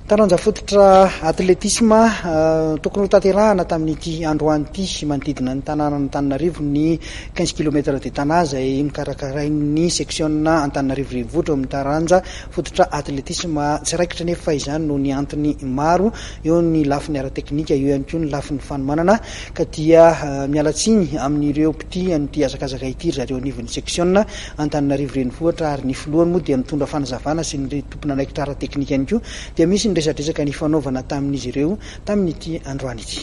Taranja fototra atletisma tokony ho tanterahana tamin'ity androany ity manodidina ny tanànan'Antananarivo ny 15 kilomètre de Tana izay nokarakarain'ny seksiona Antananarivo Renivohitra eo amin'ny taranja fototra atletisma. Tsy raikitra anefa izany noho ny antony maro, eo ny lafiny ara-teknika, eo ihany koa ny lafiny fanomanana ka dia miala tsiny amin'ireo mpitia an'ity hazakazaka ity ry zareo anivon'ny seksiona Antananarivo Renivohitra ary ny filohany moa dia mitondra fanazavana sy ny tompon'andraikitra ara-teknika ihany koa dia misy ny resadresaka nifanaovana tamin'izy ireo tamin'ity androany ity.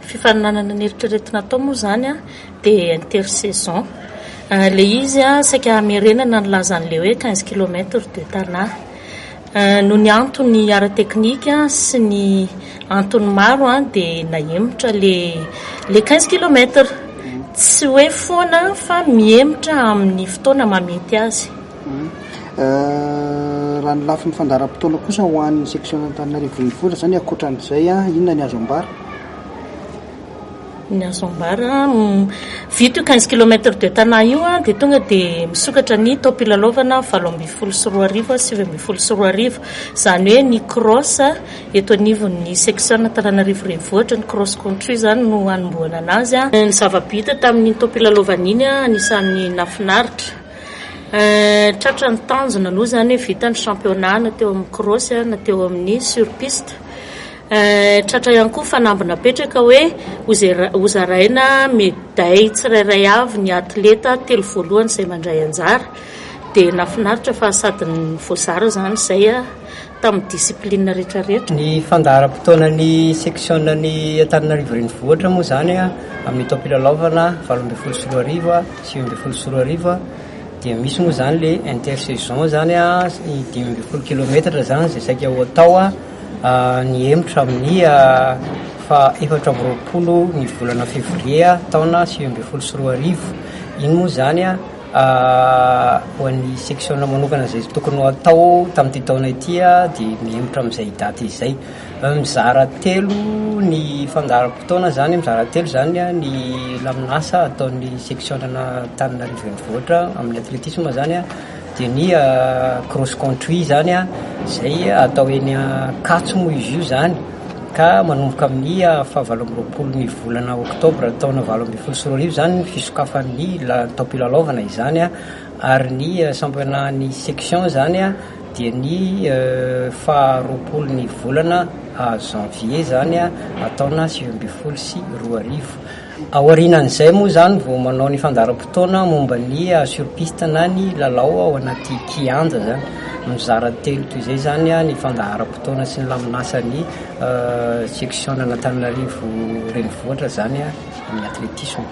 Fifaninanana neritreretina atao moa izany dia inter-saison. Ilay izy saika hamerenana ny lazan'ilay hoe 15 kilomètres de Tana. Noho ny antony ara-teknika sy ny antony maro dia nahemotra ilay 15 kilomètres. Tsy hoe foana fa mihemotra amin'ny fotoana mahamety azy. Raha ny lafiny fandaharam-potoana kosa ho an'ny section Antananarivo Renivohitra izany ankoatra an'izay, inona ny azo ambara? Ny azo ambara, vita io 15 kilomètres de Tana io dia tonga dia misokatra ny taom-pilalaovana 2018 2019. Izany hoe ny cross eto anivon'ny section Antananarivo Renivohitra, ny cross country izany no hanombohana anazy. Ny zava-bita tamin'iny taom-pilalaovana iny anisan'ny nahafinaritra. Tratra ny tanjona aloha izany hoe vita ny championnat na teo amin'ny cross na teo amin'ny sur piste. Tratra ihany koa fanamby napetraka hoe hozaraina medaille tsirairay avy ny atleta telo voalohany izay mandray anjara. Dia nahafinaritra fa sady voazara izany izay tamin'ny discipline rehetrarehetra. Ny fandaharam-potoanan'ny section-n'ny Antananarivo Renivohitra moa izany amin'ny taom-pilalaovana 2018 2019 dia misy moa izany le inter-saison izany 15 kilomètre izany izay saika ho atao nihemotra amin'ny faha 24 ny volana février taona 2019. Iny moa izany ho an'ny section manokana izay tokony ho atao tamin'ity taona ity dia mihemotra amin'izay daty izay. Mizara telo ny fandaharam-potoana izany, mizara telo izany ny laminasa ataon'ny section Antananarivo Renivohitra amin'ny atletisme izany dia ny cross country izany izay atao eny Ankatso moa izy io izany ka manomboka amin'ny faha 28 ny volana oktobra taona 2018 izany ny fisokafan'ny taom-pilalaovana izany ary ny championnat ny section izany dia ny faha 20 ny volana janvier izany taona 2019. Aorianan'izay moa izany vao manao ny fandaharam-potoana momba ny sur piste na ny lalao ao anaty kianja izany. Mizara telo toy izay izany ny fandaharam-potoana sy ny laminasan'ny section an'Antananarivo Renivohitra izany amin'ny atletisme.